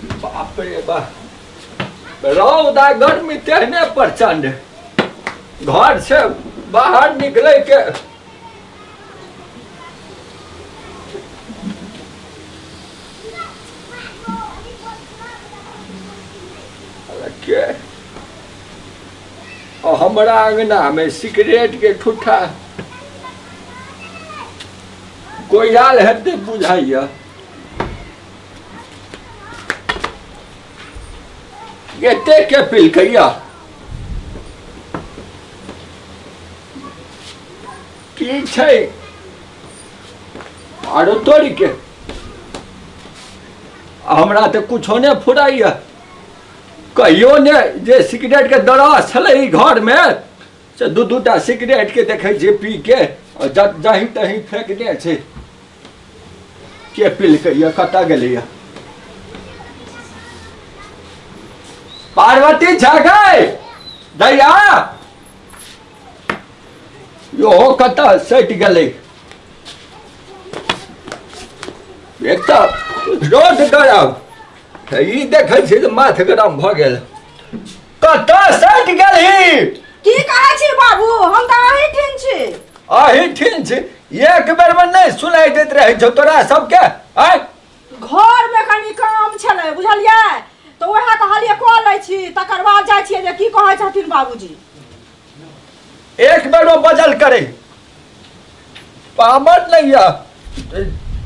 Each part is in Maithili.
बाप रे बाप, रौदा गर्मी तेहने प्रचंड, घर से बाहर निकले के के हमरा अंगना में सिगरेट के ठुठा कोई आयल हेतै बुझाइया। एते के पिलकैया की छै आरो तोरी के, हमरा तऽ कुछो नहि फुराइया। कहियो ने जे सिगरेट के दराज छलै ई घर में से दू दू टा सिगरेट के देखै छियै पी के जहीं तहीं फेंकने छै। के पिलकैया, कतऽ गेलैया? पार्वती झा गए दैया, यो कतऽ सटि गेलै? एक तऽ रोड गरम, ई देखै छी जे माथ गरम भऽ गेल। कतऽ सटि गेलही? की कहै छी बाबू, हम तऽ अही ठिन छी। अही ठिन छी? एक बेर मे नहि सुनाइ दैत रहै छौ तोरा सबके? आँय, घर मे कनि काम छलै बुझलियै, तऽ उएह कहलियै कऽ लै छी, तकर बाद जाइ छियै जे की कहै छथिन बाबूजी। एक बेर ओ बजल करे पामर नहीं यऽ,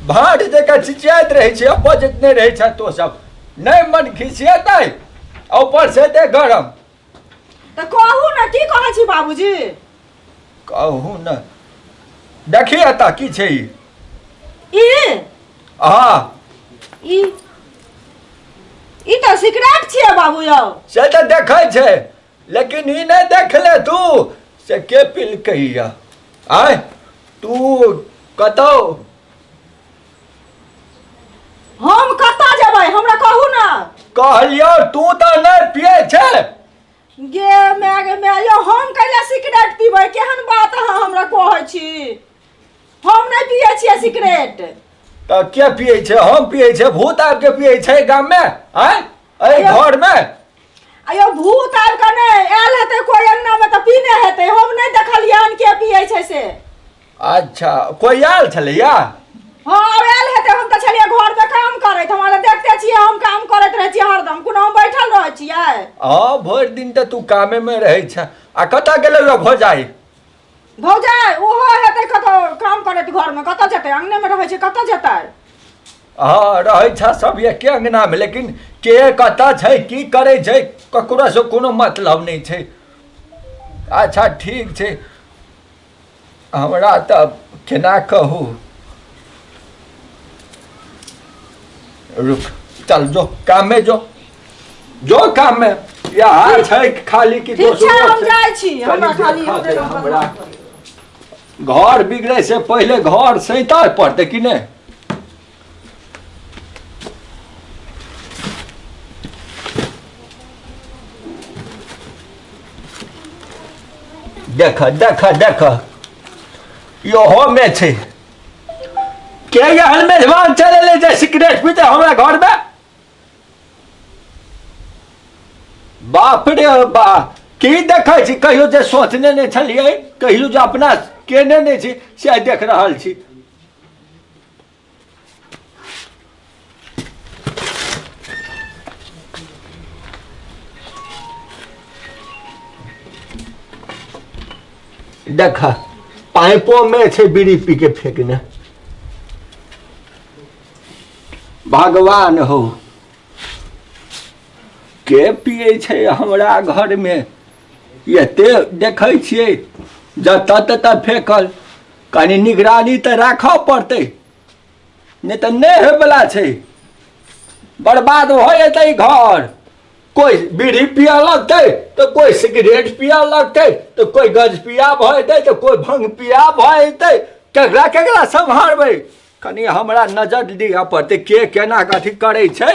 भाट जकाँ चिचियाइत रहै छै, बजैत नहि रहै छै। तो सब नहि मन खिसियेतै, ऊपर से एते गरम। तऽ कहू ने, की कहै छी बाबूजी? कहू ने, देखी एतऽ की छै ई? ई? हँ। ई ई तऽ सिगरेट छियै बाबू यौ। से तऽ देखै छै, लेकिन ई नहि देखले तू से के पिलकैया? आय, तू कतौ? हम कतऽ जेबै, हमरा कहू ने। कहलियौ, तू तऽ नहि पियै छै। गे my गे my, यौ हम कैला सिगरेट पीबै? केहन बात अहाँ हमरा कहै छी? हम नहि पियै छियै सिगरेट। तऽ के पियै छै? हम पियै छै? भूत आबि के पियै छै गाममे? आय, एहि घरमे? अयो, भूत आबि कऽ नहि आयल हेतै, कोइ अंगनामे तऽ पीने हेतै। हम नहि देखलियै हन के पियै छै से। अच्छा, कोइ आयल छलैया? हँ, आब आयल हेतै। हम तऽ छलियै घरमे काम करैत, हमरा तऽ देखते छियै, हम काम करैत रहै छियै हरदम, कोनो हम बैठल रहै छियै? हँ, भरि दिन तऽ तू कामेमे रहै छ। आ कतऽ गेलै यौ भौजाइ? भौजाइ ओहो हेतै कतौ काम करैत घरमे, कतऽ जेतै? अंगनेमे रहै छै, कतऽ जेतै? हँ, रहै छ सब एके अंगनामे, लेकिन के कतऽ छै, की करै छै, ककरोसँ कोनो मतलब नहि छै। अच्छा ठीक छै, हमरा तऽ केना कहू, रुक, चल जो काममे, जो जो काममे। यहाँ छै खाली कि ठीक छै, दोसरो हम छै? जाइ छी, हमरा कनि खाली देखा दे। हमरे हमरा घर बिगड़े से पहिले घर सैता पड़तै कि नहि? देख देख देख, इहो में छै। के एहन मेजबान चलि एलै जे सिगरेट पीते हमरा घर में? बाप रे बा, की देखै छी? कहियो जे सोचने नहि छलियै, कहियो जे अपना केने नहि छी, से आइ देख रहल छी। देख, पाइपो में छै बीड़ी पी के फेंकने। भगवान हो, के पियै छै हमरा घरमे? एते देखै छियै जतऽ ततऽ फेकल। कनि निगरानी तऽ राखऽ पड़तै, नहि तऽ नहि होयवला छै, बर्बाद भऽ जेतै घर। कोइ बीड़ी पियऽ लगतै तऽ कोइ सिगरेट पियऽ लगतै, तऽ कोइ गजपिया भऽ जेतै, तऽ कोइ भंग पिया भऽ जेतै। केकरा केकरा सम्हारबै? कनि हमरा नजर दिअ पड़तै, के केना कथी करै छै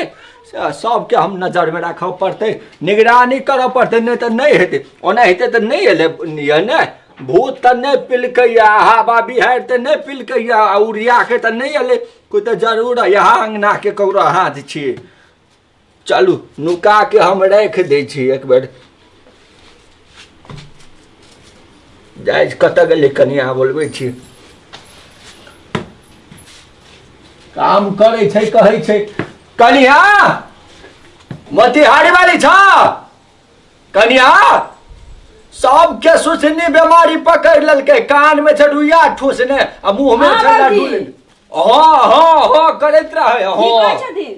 से सबके हम नजरमे राखऽ पड़तै, निगरानी करऽ पड़तै, नहि तऽ नहि हेतै। ओना हेतै तऽ नहि एलै यऽ ने। भूत तऽ नहि पिलकैया, हवा बिहाड़ि तऽ नहि पिलकैया, आ उड़ियाके तऽ नहि एलै कोइ, तऽ जरूर यहाँ अङ्गनाके ककरो हाथ छियै। चलू नुका के हम राखि दै छी एक बेर। जाइ छी, कतऽ गेलै कनिया, बोलबै छी। काम करै छै, कहै छै कनिया मोतिहारी वाली छ कनिया। सबके सुसनी बेमारी पकड़ लेलकै, कान में छै रुइया ठूसने आ मुंह में हाँ, छै बाबूजी। लड्डू। हाँ हाँ हाँ करैत रहे। की हाँ कहै छथिन?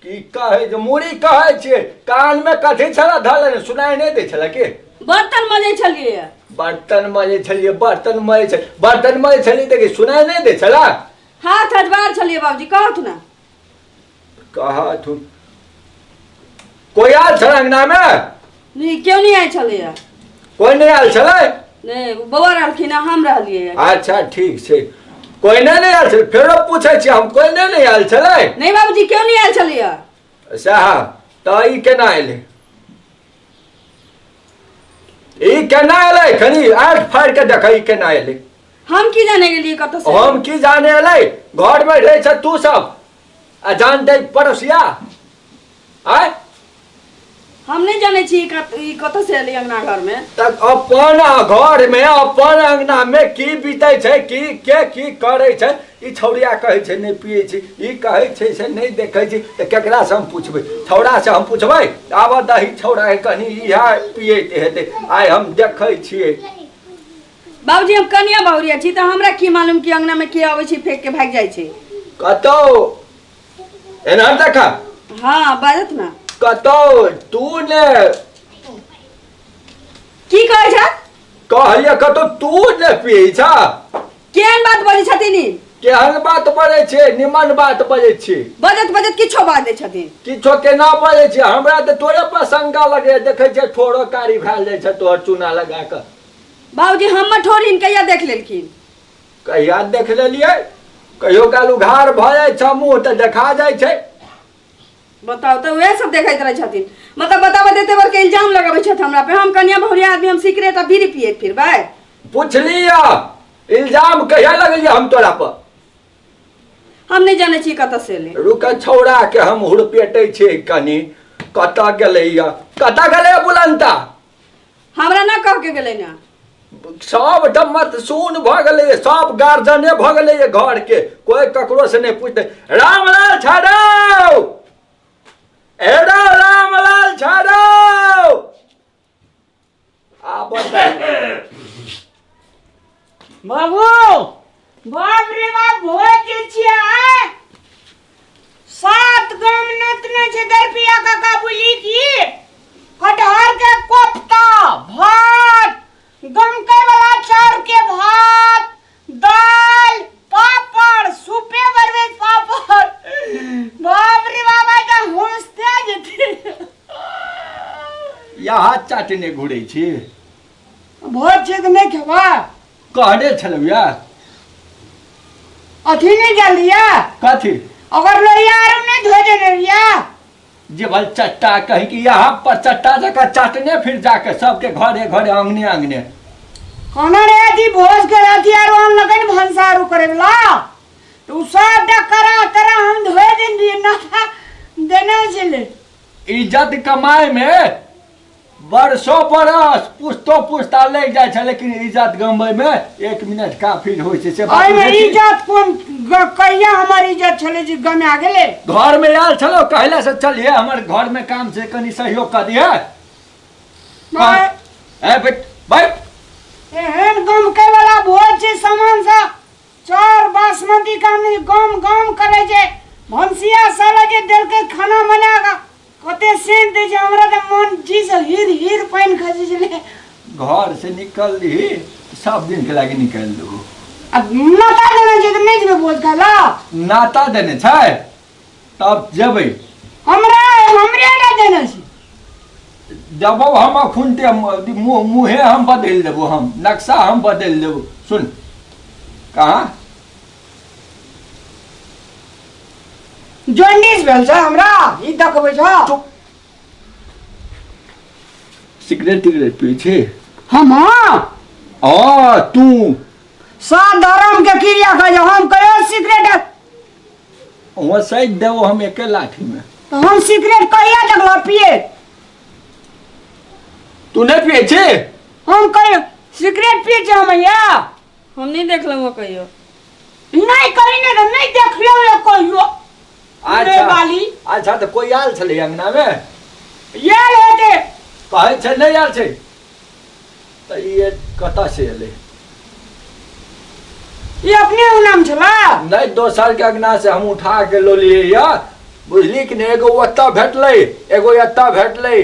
की कहै छै, मुड़ी कहै छियै। कान में कथी छला धल, सुनाई नहि दै छला की? बर्तन मजै छलियै। बर्तन मजै छलियै, बर्तन मजै छलियै, बर्तन मजै छलियै तऽ की सुनाई नहि दै छला? हाथ हजबार छलियै बाबूजी, कहत ना। कहथुन। कोइ आयल छल अंगना मे? नहीं, केओ नहीं आयल छलैया। कोइ नहि आयल छलै? नहीं, बौआ रहलखिन आ हम रहलियै। अच्छा ठीक छै। कोइ नहि नहि आयल छलै? फेरो पूछै छियै हम, कोइ नहि नहि आयल छलै? नहीं बाबूजी, केओ नहीं आयल छलैया। सएह तऽ ई केना एलै, ई केना एलै? कनी आँखि फाड़ि के देखै, ई केना एलै? हम की जाने गेलियै कतऽ से। हम की जाने एलै? घर मे रहै छ तू सब आ जानते पड़ोसिया आय। हम नहीं जाने छी ई कतऽ से एलै अंगना घर में। तऽ अपन घर में अपन अंगना में की बीतै छै, की के की करै छै, ई छौड़िया कहै छै नहि पियै छी, ई कहै छै से नहि देखै छी, तऽ केकरा से हम पुछबै? छौड़ा से हम पुछबै? आब दही छौड़ा के कनी इएह पियैत हेतै, आइ हम देखै छियै। बाबूजी, हम कनिया बहुरिया छी तऽ हमरा की मालूम कि अंगना में के अबै छै, फेंक के भागि जाइ छै। कतौ एना देखा। हाँ बाजत ना। कतौ तू ने की कहै छ? कहलियै कतौ तू ने पियै छ। केहन बात बजै छथिन ई? केहन बात बजै छै? निमन बात बजै छी। बजत बजत किछो बाजै छथिन। किछो केना बजै छै? हमरा तऽ तोरे पर शंका लगैया, देखै छियै ठोरो कारी भए जाइ छै तोहर चूना लगा कऽ। बाबूजी, हमर ठोर हिन कहिया देख लेलखिन? कहिया देख लेलियै? कहियो काल उघार भऽ जाइ छै मुँह तऽ देखा जाइ छै। बताउ तऽ, उएह सब देखैत रहै छथिन। मतलब बताबऽ देते बड़ के इल्जाम लगाबै छथि हमरा पे। हम कनिया बहुरिया आदमी, हम सिगरेट आ बीड़ी पियैत फिरबै? पुछलियै इल्जाम कहिया लगलियै हम तोरा पर? हम नहि जानै छी कतऽ से एलै। रुक, छौड़ा के हम हुड़पेटै छियै कनी। कतऽ गेलैया, कतऽ गेलैया बुलंता? हमरा ना कह के गेलै ना। सब मत सुन भऽ गेलै, सब गार्जने भऽ गेलै घर के, कोई ककरो से नहीं पूछते। रामलाल छाड़ो, एडो रामलाल छाड़ो, आब बाबू, बाप रे बाप, भोज जे छियै आय सात गाम नोतने छै दरपिया काका। बुली की कटहर के कोफ्ता भात, गमकै वाला चाउर के भात, दाल, पापड़, सुपे बरबे पापड़। बाप रे बाप, आइ तऽ होशते जेतै। यहाँ चाटने घुरै छी? भोज छै तऽ नहि खेबा? कहने छलहुँ या अथी नहि गेलियै? कथी? अगर लोहिया आर नहि धो देने रहियै? जे भल चट्टा कहीं कि यहाँ पर चट्टा जकाँ चाटने फिर जाके सबके घरे घरे अंगने अंगने। कहने रहे अथी भोज के अथी आरो आनलकै ने भनसा आरो करे वाला, तऽ उ सबटा करा तरा हम धोए देने रहियै, नाश्ता देने छलै। इज्जत कमाए में बरसों बरस पुश्तो पुश्ता लागि जाइ छै, लेकिन इज्जत गमबै में एक मिनट काफी होइ छै, से बात एहिमे बुझै छी? इज्जत कोन कहिया हमर इज्जत छलै जे गमा गेलै? घर में आयल छलो कहले से चलिए हमर घर में काम छै, कनी सहयोग कऽ दिहे। नहि। ए बैठ बैठ। एहन गमकै वाला भोज छै, सामान सब चाउर बासमती कानी गम गम करै छै। भनसिया साला जे देलकै खाना बना कऽ, कते सेन दै छै, हमरा तऽ मन जी से हिर हिर पानि खसै छलै। घर से निकल दी सब दिन के लागी निकल दू। आ नाता देने छै तऽ नहि जेबै भोज खाय लए? नाता देने छै तब जेबै। हमरा हमरे ने देने छै। जबो हम अखुनते मुँह मुँहे हम बदलि देबो, हम नक्शा हम बदलि देबो। सुन कहाँ जॉन्डिस भेल छै हमरा ई देखबै छ? चुप। सिगरेट तिगरेट पी छी? हम? आ तू सात धर्म के क्रिया खाइ छै, हम कहियो सिगरेट वहाँ सैद देबो हम एके लाठी में। तो हम सिगरेट कहिया देखलो पिए? तू नहीं पिए छे? हम कहियो सिगरेट पिए छे हम या? हम नहीं देखलहुँ कहियो। नहीं कहीं नहीं नहीं देखलो कहियो। अच्छा अच्छा तो कोई आयल छलै अंगना में? आयल हेतै। कहै छै नहीं आयल छै त ई कतऽ से एलै? ई अपने अंगना में छला? नहीं दोसर के अंगना से हम उठा के लोलियै या बुझली कि नहीं। एगो ओतऽ भेटलै एगो एतऽ भेटलै,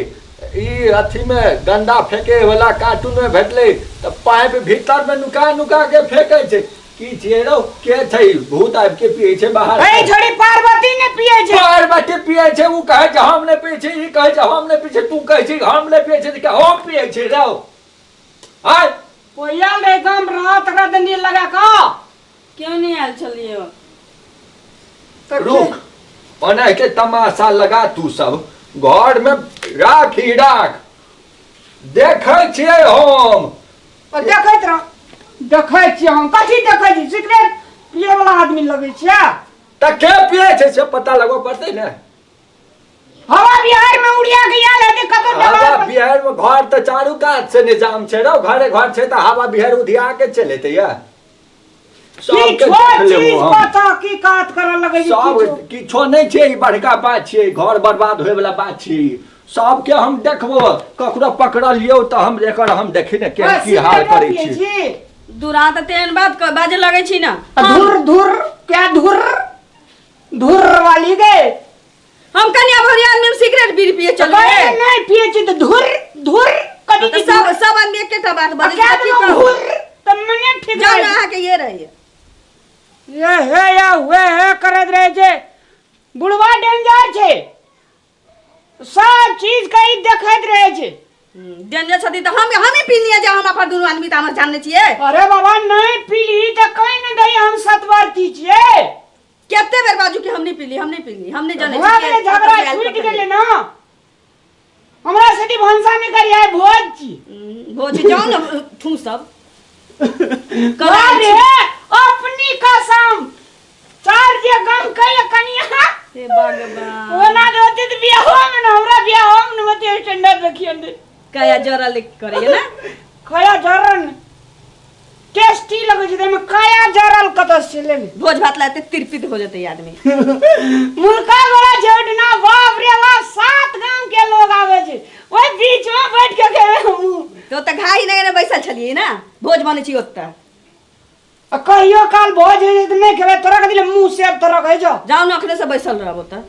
ई अथी में गंदा फेंके वाला कार्टून में भेटलै त पाइप भीतर में नुका नुका के फेंकै छै। की छियै रौ के छै भूत आबि के पियै छै बाहर? ए छोड़ी पार्वती ने पियै छै। पार्वती पियै छै, उ कहै छै हम नहि पियै छी, ई कहै छै हम नहि पियै छी, तू कहै छी हम नहि पियै छी, त हम पियै छी रौ। आय कोई आयल रहे गाम रह तकरा दंडी लगा क क्यों नहीं आयल छलियै? रुक ओनाहिते तमाशा लगा तू सब घर में राख ही राख देखै छियै हम। देखैत रह देखै छियै हम। कथी देखै छी? सिगरेट पियै वाला आदमी लगै छियै। त के पियै छै से पता लगबऽ पड़तै ने। हवा बिहार में उड़िया के आयल हेतै कतौ। हवा बिहार में घर त चारू कात से निजाम छै रौ, घरे घर छै त हवा बिहार उधिया के चलेतै या। सबके देख लेबो हम। पता की कात करऽ लगै छै? सब किछो नहि छै, ई बड़का बात छियै, घर बर्बाद होय वाला बात छियै। सबके हम देखबो, ककरो पकड़लियौ तऽ हम एकर हम देखी ने के की हाल करै छी। दूरा तऽ तेहन बात बाजे लगै छी ना। धुर धुर क्या धुर धुर वाली गे। हम कन्या भरी आदमी सिगरेट बीड़ी पिए चल गए। नहीं पिए छी तऽ धुर धुर कथी? सब सब आदमी एकेटा बात बाजै छै। की धुर तऽ मने ठीक जाउ ने अहाँके ये रहैए। ये हे या वे हे करैत रहै छै। बुढ़वा डेंजर छै, सब चीज के ई देखैत रहै छै। डेंजर छथि तऽ हम हमे पी लिअ जे हम अपन दुनू आदमी तऽ हम जानने छियै। अरे बाबा नहीं पीली तऽ कहीं नहीं दही, हम सतवर्ती छियै। कते बेर बाजू कि हम नहीं पीली, हम नहीं पीली, हम नहीं जानै छियै। झगड़ा छूटि गेलै ना। हमरा से भनसा नहीं करी आइ भोज छी। भोज जाउ ने ठूस सब। अरे अपनी कसम चार जे गम कहिए कनिया हे भगवान ओना होती त बियाहो में न हमरा बियाहो में न होती स्टैंडर्ड रखियन दे कया जरा लिख करैए ना। कया जरन टेस्टी लगै छै तमे कया जरल कतऽ से लेबे। भोज भात लाते तिरपित हो जतै आदमी। मुल्का बड़ा झोट ना बाप रे बाप, 7 गांव के लोग आवे छै ओइ बीच में बैठ के खेबै हमहूँ। तो त घाई नहीं ने बैसल छलियै ना, भोज बनै छी ओतऽ। आ कहियो काल भोज होइ छै तऽ नहि खेबै तोरा कथी लए मुँह सेब तोरा कहै छौ? जाउ ने अखने से बैसल रहब ओतऽ।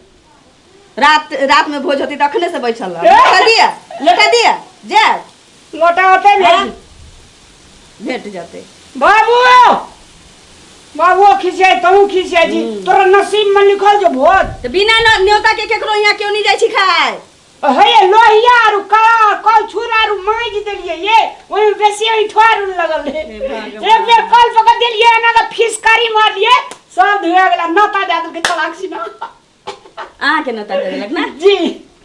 रात रात में भोज होती तऽ अखने से बैसल रहब। लोटा दिया लोटा दिया जायब लोटा ओतै भेट भेट जेतै। बाबू बाबू खिसियाइ तहूँ खिसियाइ छी, तोरा नसीब में लिखल छौ भोज। तऽ बिना न्योता के केकरो यहाँ केओ नहीं जाइ छी खाय। हे लोहिया आरू का कलछुर आरू माँजि देलियै ये, ओहिमे बेसी ऐंठो आरू लगल रहै। एक बेर कल पकड़ देलियै एना कऽ फिसकारी मारलियै सब धुआ गेला, नता दए देलकै तलाक सीना। अहाँके नता दे देलक ना? जी।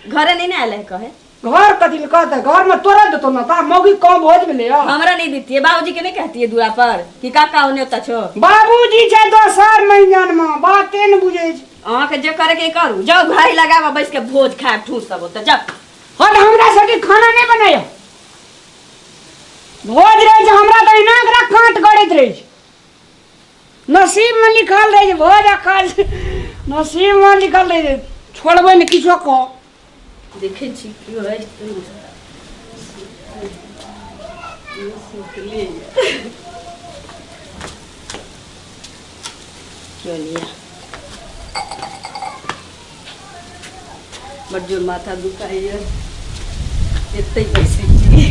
घरे नहीं ने आयल है कहे? घर कथी लए कहतै, घर में तोरा देतौ नता, मौगी कम भोज भेलै यौ। हमरा नहीं दितियै, बाबूजी के नहीं कहतियै दूरा पर कि काका ओ न्योता छौ। बाबूजी छै दोसर मंजन में, बाते ने बुझै छै। अहाँके जे करे के करू, जाउ घाई लगाब बैस के भोज खायब ठूस सब ओतऽ जाउ। हँ तऽ हमरा सबके खाना नहि बनाय, भोज रहै छै हमरा तऽ एना एकरा काँट गड़ैत रहै छै। नसीब में लिखल रहै छै भोज आ काज, नसीब में लिखल रहै छै, छोड़बै ने किछो कह। देखै छी केओ अछि क्यों नहीं? बड जोर माथा दुखाइए, एते बैसै छी।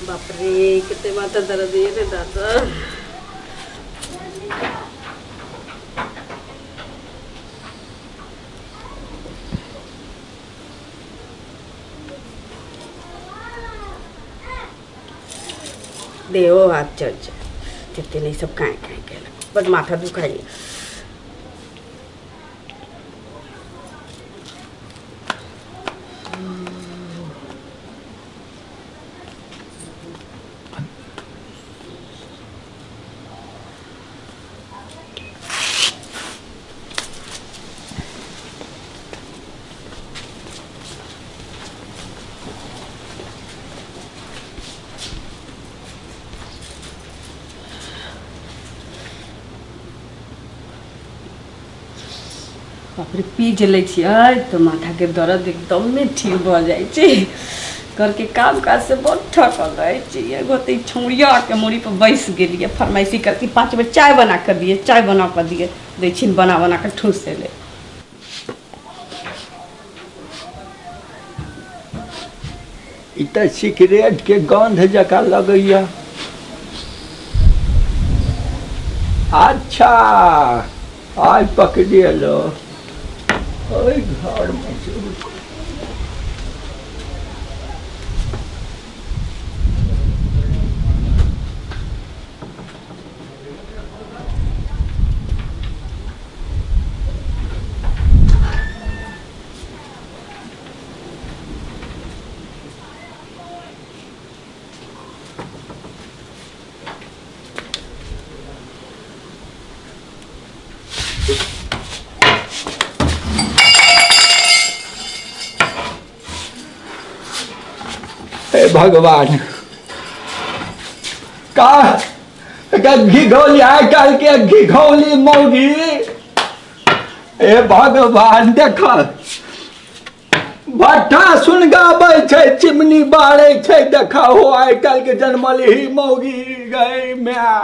बाप रे कते माथा दर्द ये रे दादा। देहो हाथ चढ़ जाए जते नहीं सब काहे काहे केलक, बड माथा दुखाइए। बाप रे, पी जे लै छियै तऽ माथाके दर्द एकदमे ठीक भऽ जाइ छै। घरके काम काजसँ बहुत थकल रहै छी। एगो तऽ ई छौड़िया आके मूड़ी पर बैस गेलियै, फरमाइशी करती 5 बेर चाय बना कऽ दियै, चाय बना कऽ दियै। दै छियनि बना बना कऽ ठूसै ले। ई तऽ सिगरेट के गंध जकाँ लगैया। अच्छा, आइ पकड़ियलो ओहि घरमे से। हे भगवान, का घिघौली आइ काल्हि के घिघौली मौगी। हे भगवान, देख, भट्ठा सुनगाबै छै, चिमनी बारै छै। देख हो, आइ काल्हि के जनमलही मौगी गई माय।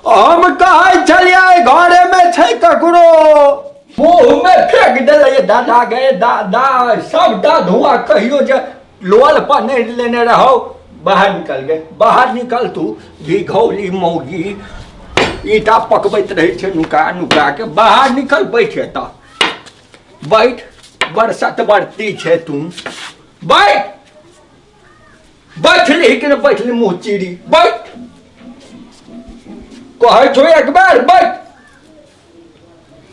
हम कहै छलियै घरे में छै ककरो, मुँह में फेंक देलै। दादा गए दादा, सबटा धुआं। कहियो जे लोल पर नहि लेने रहो। बाहर निकल गए, बाहर निकल तू घिघौली मौगी। ईटा पकबैत रहै छै नुका नुका के। बाहर निकल, बैठ एतऽ बैठ। बड़ सतबरती छै तू, बैठ। बैठली कि नहि बैठली? मुँह चीरी बैठ, कहै छौ एक बेर बैठ।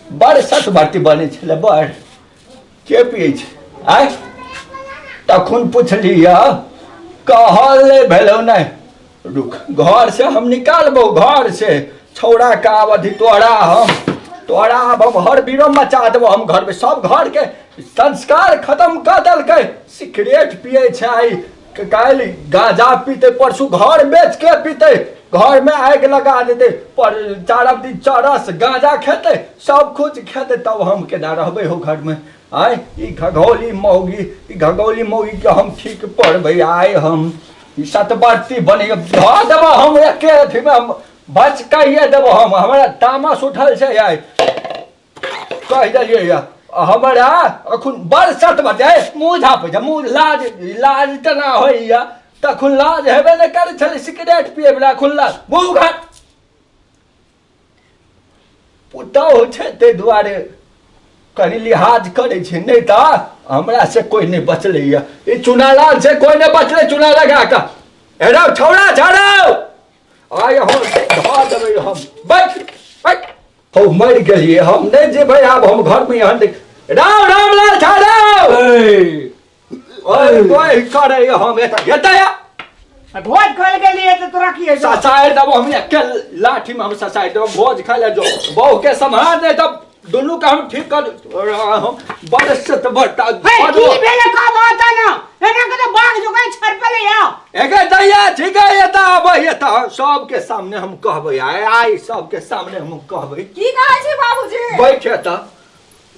बड़ सतबरती बनै छलै। बड़ के पियै छै आय? तखन पुछलियै, कहल नहि भेलौ। नहि, रुक, घर से हम निकालबौ घर से छौड़ा के। आब अथी तोरा हम, तोरा आब हम हर बीरो मचा देबो हम घर में। सब घर के संस्कार खत्म कऽ देलकै। सिगरेट पियै छै आइ काल्हि, गांजा पीते, परसू घर बेच के पीते, घर में आगि लगा देते, पर चारम दिन चरस गांजा खेते, सब कुछ खेते। तब हम केना रहबै हो घर में आय? ई घघौली मौगी, ई घघौली मौगी के हम ठीक पड़बै आय। हम ई सतबरती बनि धऽ देबो हम एके अथी में, हम बच कहिए देबो हम। हमरा तामस उठल छै आइ, कहि देलियै यऽ हमरा अखन बड़ सत बजे मुँह झापै छै मुँह। लाज लाज तेना होइए तखन, लाज हेबे नहि करै छलै सिगरेट पियै वला। अखन लाज मुँह घाट पुतहु छै, ताहि दुआरे कनि लिहाज करै छै, नहि तऽ हमरा से कोइ नहि बचलैए। ई चुनालाल से कोइ नहि बचलै चुना लगा कऽ। हेरौ छौड़ा, छौड़ा, आइ हम धऽ देबै हम। बैठ बैठ हौ, मरि गेलियै हम, नहि जेबै आब हम घरमे। एहन देख, राम रामलाल छाड़ौ। ओए ओए करे हम एतऽ एतऽ आ। भोज खाय गेलियै तऽ तोरा की हेतौ? ससारि देबो हम एके लाठी में, हम ससारि देबो। भोज खाय ले जो, बहू के सम्हार दे, तब दुनू के हम ठीक कर हम। बड़ सत बड़ता। हे, की भेलै का बात ना? एना के तऽ बाघ जोगाइ छड़पले या। एके दैया ठीक है, एतऽ आबै, एतऽ सबके सामने हम कहबै आइ, आइ सबके सामने हम कहबै। की कहै छी बाबूजी? बैठ एतऽ।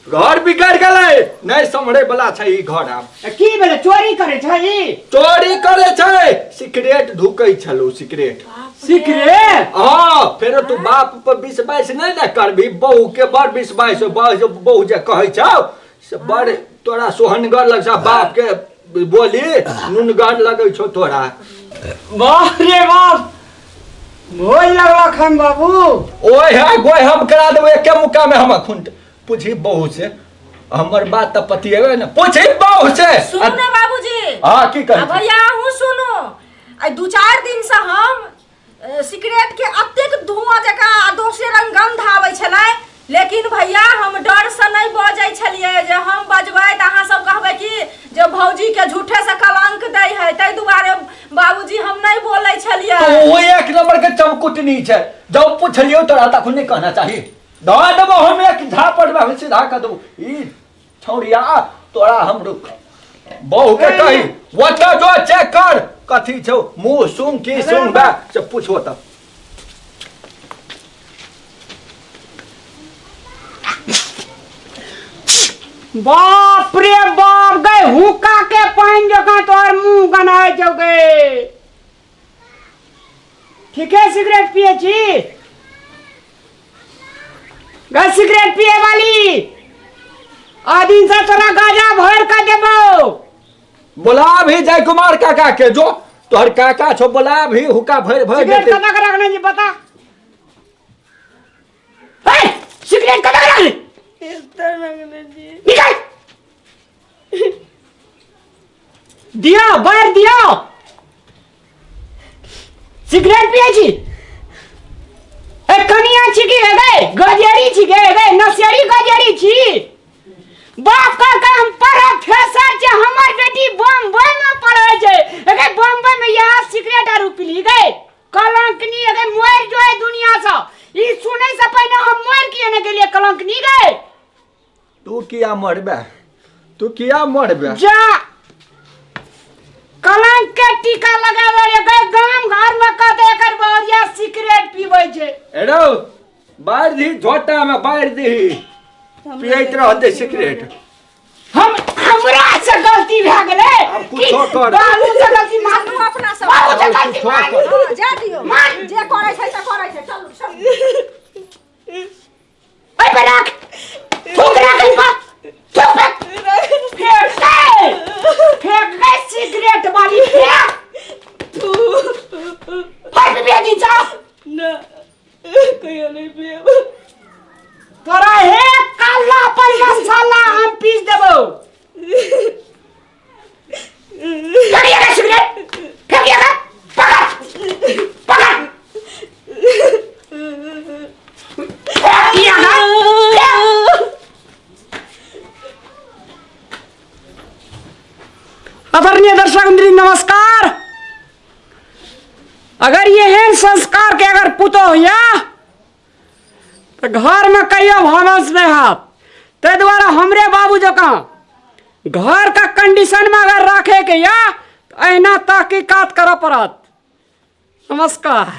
घर बिगड़ गेलै, नहि सम्हरे वाला छै ई घर आब। की भेलै? चोरी करै छै ई? चोरी करै छै, सिगरेट ढुकै छलौ, सिगरेट। सिगरेट? हाँ, फेरो तू बाप पर विश्वास नहि ने करबी, बहू के बड़ विश्वास। बहू जे कहै छौ से बड़ तोरा सोहनगर लग छौ, बाप के बोली नुनगर लगै छौ तोरा। बाप रे बाप, भोज लगलक हन बाबू। ओए है गोय, हम करा देबो एके मुक्का में हम। अखुन पूछी बहू से, हमर बात तऽ पतिएबे ने, पूछी बहू से। सुनू ने बाबूजी। हाँ, की कहै आ छी? भैया, अहूँ सुनू। आइ 2-4 दिन से हम सिगरेट के अतेक धुआं जकाँ आ दोसरे रंग गंध आबै छलै, लेकिन भैया हम डर से नहि बजै छलियै जे हम बजबै तऽ अहाँ सब कहबै कि जे भौजी के झूठे से कलंक दै है, ताहि दुआरे बाबूजी हम नहि बोलै छलियै। तो वो एक नंबर के चमकुटनी छै। जब पुछलियौ तोरा तखन नहि कहना चाही। दऽ देबो हम एक झापट में, हम सीधा कऽ देबो। ई छौड़िया तोरा हम, रुक, बहू के कही ओतऽ जो, चेक कर कथी छौ, मुँह सुन की सुन बा से पूछ ओतऽ। बाप रे बाप गए हुक्का के पानि जकाँ तोहर मुंह गनाय छौ गे। ठीके सिगरेट पिए छी गे? सिगरेट पिए वाली, आदिन से तोरा गाजा भर के देबो। बोला भी जय कुमार काका के, जो तोहर काका छौ, बोला भी, हुक्का भरि भरि सिगरेट देतै। कतऽ के रखने छी बता? हे, सिगरेट कतऽ के रखने? निकाल दियो, बाहर दियो। सिगरेट पिए छी? ए कनिया छी की गे गजेरी छी गे? गे नशेड़ी गजेरी छी? बाप का का हम प्रोफेसर छै, हमर बेटी बम्बई में पढ़ै छै। गे बम्बई में यहाँ सिगरेट आरू पीली गे? कलंकनी गे, मरि जो है दुनिया से। ई सुनै से पहिने हम मरि किए ने गेलियै कलंकनी गे? तू किया मरबे? तू किया मरबे? जा, कलंक के टीका लगावे रे गए। गाम घर में कहते एकर बहुरिया सिगरेट पीबै छै। एरो बारि दही झोटा में, बारि दही, पियैत रहतै सिगरेट। हम हमरा से गलती भए गेलै। आब कुछो कर। बाबू से गलती मान। चलू अपना सब। बाबू से गलती कुछो मान। कर। हँ, जा दियौ। मान। जे करै छै से करै छै। चलू चलू। ओहि पर राख, थूक राख एहि पर, थूक फेंक, फेंक दे, फेंक दे सिगरेट वाली, फेंक। फट पिए दी जा। ना, कहियो नहीं पियब। तोरा हे काला पर मसाला हम पीस देबो। फेंकिएगा सिगरेट, फेंकिएगा। पकड़ पकड़, फेंकिएगा, फेंक। आदरणीय दर्शक मंडली, नमस्कार। अगर एहन संस्कार के अगर पुतोह या तऽ घर में कहियो भानस नहीं हैत। ताहि दुआरे हमरे बाबू जकाँ घर का कंडीशन में अगर राखे के या तऽ अहिना तहकीकात करऽ पड़त। नमस्कार।